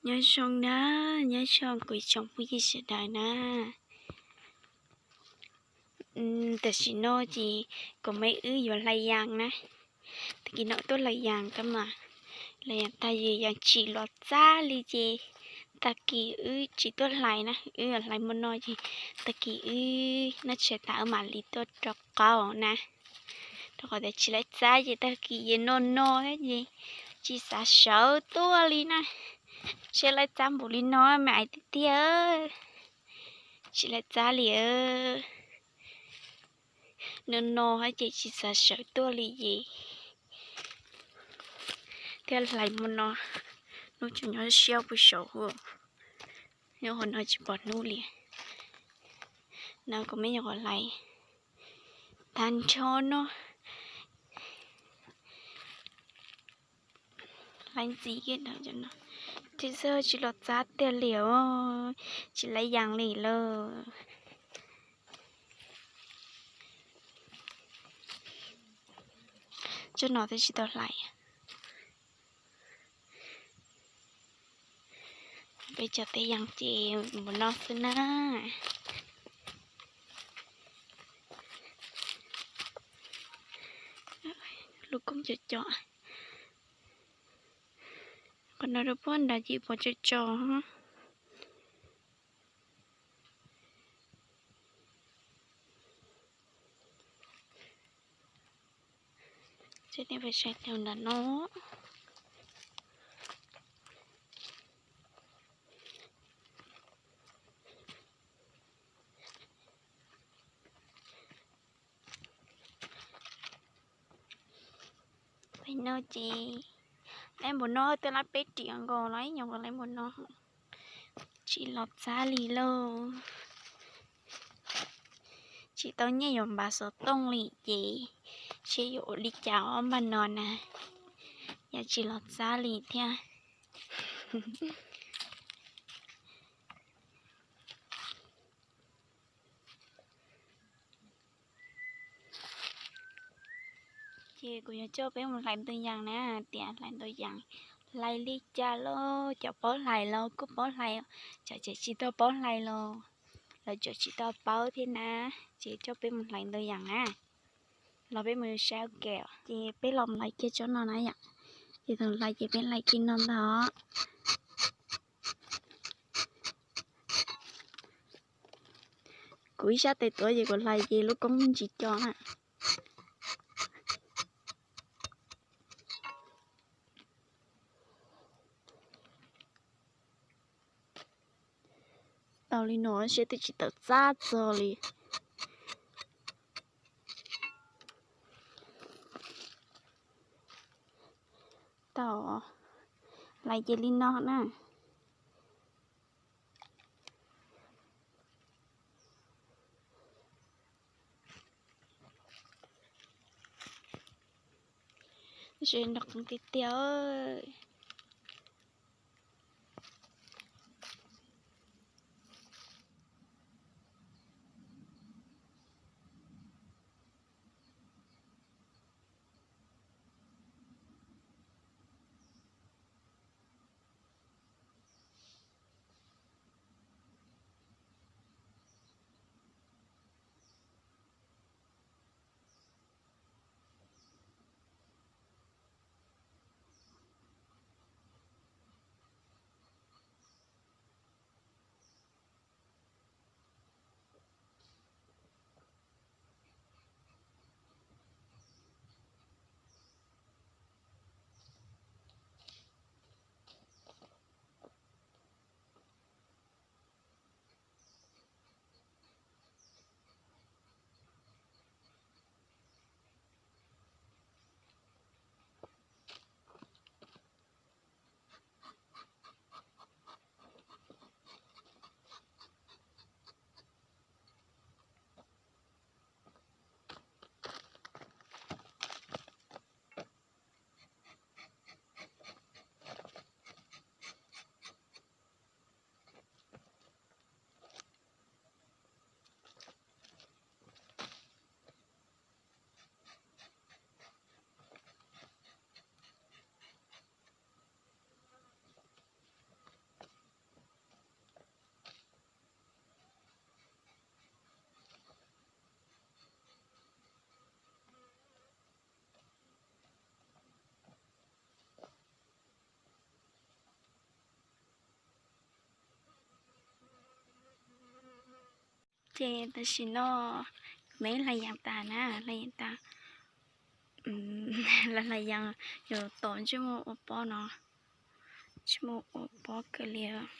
Nyob zoo na, nyob zoo kuv tsoom phooj ywg sawv daws na. Tam sim no ces kuv me wb yuav hlais yas na. Tag kis no tuaj hlais yas tab mas hlais yas tag ces yas tsis los txab li ces tag kis wb tsis tuaj hlais na, wb hlais hmo no ces tag kis wb noj tshais tas wb mam li tuaj rau qaub na. Rau qhov tias tsis laib txab ces tag kis ces no no thiab ces tsis xav sawv tuaj li na. Seb laib txab npaum li no me ais tiag tiag, tsis laib txab li. No no thiab ces tsis xav sawv tuaj li ces thiaj hlais hmo no. Hnub tseem nyob siab puag saud, nyob qhov no tsis pom hnub li. No kuv me nyuam qhuav hlais tag nrho no. Hlais ntxiv kiag no, tib txhia tsis los txab tiag li os, tsis laib yas li lawm. Tsob no twb tsis tau hlais. Peb cov teb yas ces npaum no xwb na. Lub koob cov cov, qhov no rau puag nrad ces pom tso tso. Ces nej pais saib taug nram no. Pem no ces laib npaum no, twb laib peb riam nkaus los ib nyuag nkaus laib npaum no. Tsis los txab li lauj. Tsis tau nyiaj yuav npav xov tooj li ces seb yuav ua li cas ob npaj no na, yam tsis los txab li thiab. Ces kuv yuav coj peb mus hlais ntoo yas na, tias hlais ntoo yas hlais li cas lauj, cov paub hlais los kuj paub hlais, cov tseem tsis tau paub hlais los lawv tseem tsis tau paub thiab na. Ces coj peb mus hlais ntoo yas na, los peb mus saib ua ke. Ces peb los hlais kiag tsob no na yom, ces thaum hlais ces peb hlais kiag no ntag. Kuv ib sab tes tuav ces kuv hlais ces lub koob ntsis co na. Tau li no seb twb tsis tawm txab txog li. Tau, hlais ces li no na. Ze nrog qeev tiag tiag. Ces tam sim no kuv me hlais yas tas na, hlais yas tas, hlais yas, yus tos ntsej muag ua pob no, ntsej muag ua pob kawg li os.